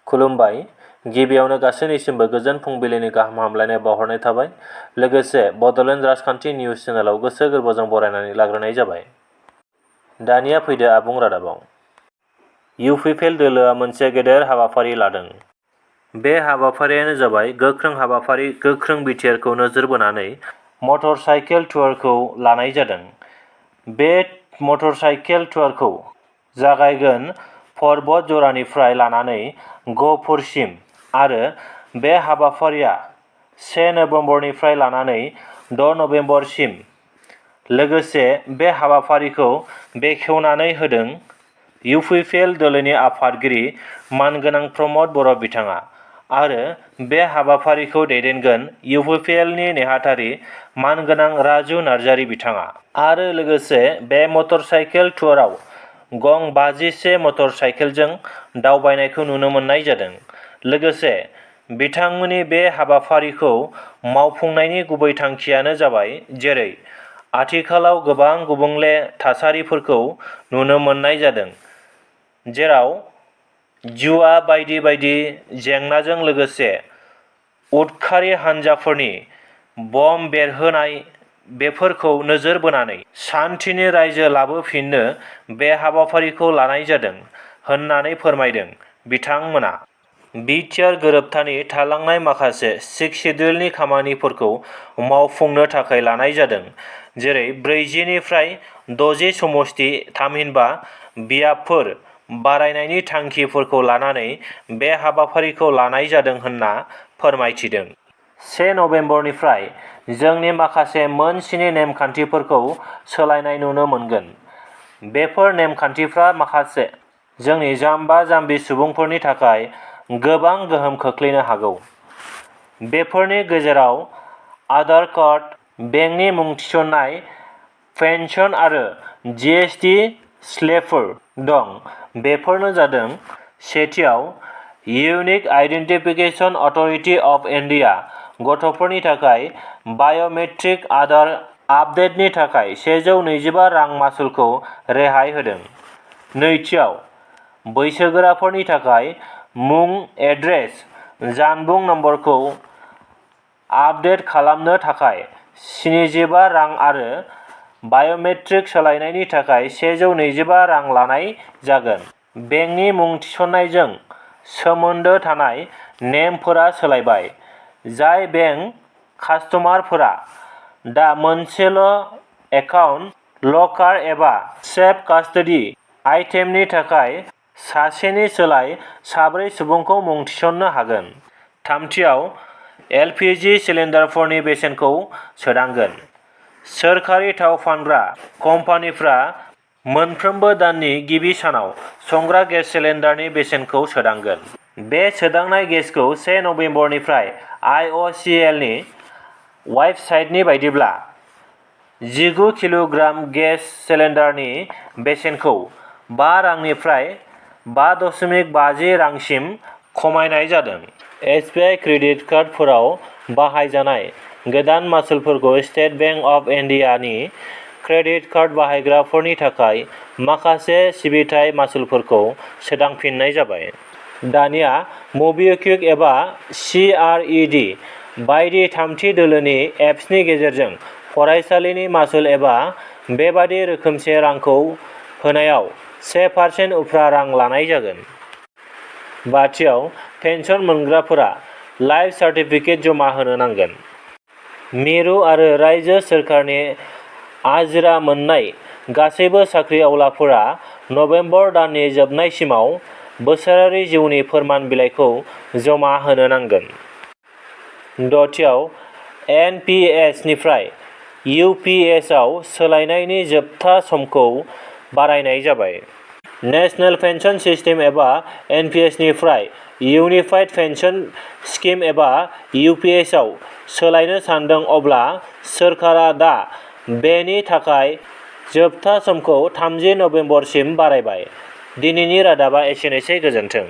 खुलुमबाय। गिबियावनो गासैनिसिमबो गोजोन फुंबिलिनि गाहाम हामलायनाय बावहरनाय थाबाय। लोगोसे बड'लेण्ड राजखान्थि निउज चेनेलाव गोसो गोरबोजों बरायनानै लाग्रोनाय जाबाय। दानिया फैदो आबुं रादाबाव। इउपिपिएल दोलोआ मोनसे गेदेर हाबाफारि लादों। बे हाबाफारियानो जाबाय गोख्रों बिटिआरखौ नोजोर बोनानै मटर साइकेल टुरखौ लानाय जादों। बे मटर साइकेल टुरखौ जागायगोन पर्बत जरानिफ्राय लानानै गहपुरसिम आरो बे हाबाफारिया 1 नबेम्बरनिफ्राय लानानै 6 नबेम्बरसिम। लोगोसे बे हाबाफारिखौ बेखेवनानै होदों इउपिपिएल दोलोनि आफादगिरि मानगोनां प्रमद बर' बिथाङा आरो बे हाबाफारिखौ दैदेनगोन इउपिपिएलनि नेहाथारि मानगोनां राजु नार्जारि बिथाङा। आरो लोगोसे बे मटर साइकेल टुरआव गं 51 मटर साइकेलजों दावबायनायखौ नुनो मोननाय जादों। लोगोसे बिथांमोननि बे हाबाफारिखौ मावफुंनायनि गुबै थांखियानो जाबाय जेरै आथिखालाव गोबां गुबुंले थासारिफोरखौ नुनो मोननाय जादों, जेराव जुवा बायदि बायदि जेंनाजों लोगोसे उदखारि हानजाफोरनि बम बेरहोनाय बेफोरखौ नोजोर बोनानै सान्थिनि रायजो लाबोफिननो बे हाबाफारिखौ लानाय जादों होननानै फोरमायदों बिथांमोना। बिटिआर गोरोबथानि थालांनाय माखासे 6 सिडिउलनि खामानिफोरखौ मावफुंनो थाखाय लानाय जादों, जेरै 40 निफ्राय 60 समष्टि थामहिनबा बियाबफोर बारायनायनि थांखिफोरखौ लानानै बे हाबाफारिखौ लानाय जादों होनना फोरमायथिदों। 1 नबेम्बरनिफ्राय जोंनि माखासे मोन 7 नेमखान्थिफोरखौ सोलायनाय नुनो मोनगोन। बेफोर नेमखान्थिफ्रा माखासे जोंनि जाम्बा जाम्बि सुबुंफोरनि थाखाय गोबां गोहोम खोख्लैनो हागौ। बेफोरनि गेजेराव आधार कार्ड, बेंकनि मुं थिसननाय, पेन्सन आरो जीएसटी स्लिपफोर दं। बेफोरनो जादों सेथियाव, unique identification authority of India गथ'फोरनि थाखाय बाय'मेट्रिक आधार आपडेटनि थाखाय 125 रां मासुलखौ रेहाय होदों। नैथियाव, बैसोगोराफोरनि थाखाय मुं, एड्रेस, जानबुं नम्बरखौ आपडेट खालामनो थाखाय 75 रां आरो बाय'मेट्रिक सोलायनायनि थाखाय 125 रां लानाय जागोन। बेंकनि मुं थिसननायजों सोमोन्दो थानाय नेमफोरा सोलायबाय। जाय बेंक कास्टमारफोरा दा मोनसेल' एकाउन्ट, लकार एबा सेफ कास्टडि आइटेमनि थाखाय सासेनि सोलाय 4 सुबुंखौ मुं थिसननो हागोन। थामथियाव, एलपिजि सिलिन्डारफोरनि बेसेनखौ सोदांगोन। सोरखारि थाव फानग्रा कम्पानिफ्रा मोनफ्रोमबो दाननि गिबि सानाव संग्रा गेस सिलिन्डारनि बेसेनखौ सोदांगोन। बे सोदांनाय गेसखौ 1 नबेम्बरनिफ्राय आइअ'सिएलनि वेबसाइटनि बायदिब्ला 19 किल'ग्राम गेस सिलिन्डारनि बेसेनखौ 5 रांनिफ्राय 5.50 रांसिम खमायनाय जादों। एसबिआइ क्रेडिट कार्डफोराव बाहायजानाय गोदान मासुलफोरखौ स्टेट बेंक अफ इन्डियानि क्रेडिट कार्ड बाहायग्राफोरनि थाखाय माखासे सिबिथाय मासुलफोरखौ सोदांफिननाय जाबाय। दानिया मबिक्विक एबा सिआरइडि बायदि थामथि दोलोनि एप्सनि गेजेरजों फरायसालिनि मासुल एबा बेबादि रोखोमसे रांखौ होनायाव 1% उफ्रा रां लानाय जागोन। बाथियाव, पेन्सन मोनग्राफोरा लाइफ सार्टिफिकेट जमा होनो नांगोन। मिरु आरो रायजो सोरखारनि आजिरा मोननाय गासैबो साख्रिआवलाफोरा नबेम्बर दाननि जोबनायसिमाव बोसोरारि जिउनि फोरमान बिलाइखौ जमा होनो नांगोन। दथियाव, एनपिएसनिफ्राय इउपिएसआव सोलायनायनि जोबथा समखौ बारायनाय जाबाय। नेशनेल पेन्सन सिस्टेम एबा एनपिएसनिफ्राय इउनिफाइड पेन्सन स्किम एबा इउपिएसआव सोलायनो सानदों अब्ला सोरखारा दा बेनि थाखाय जोबथा समखौ 30 नबेम्बरसिम बारायबाय। दिनैनि रादाबा एसेनोसै, गोजोन्थों।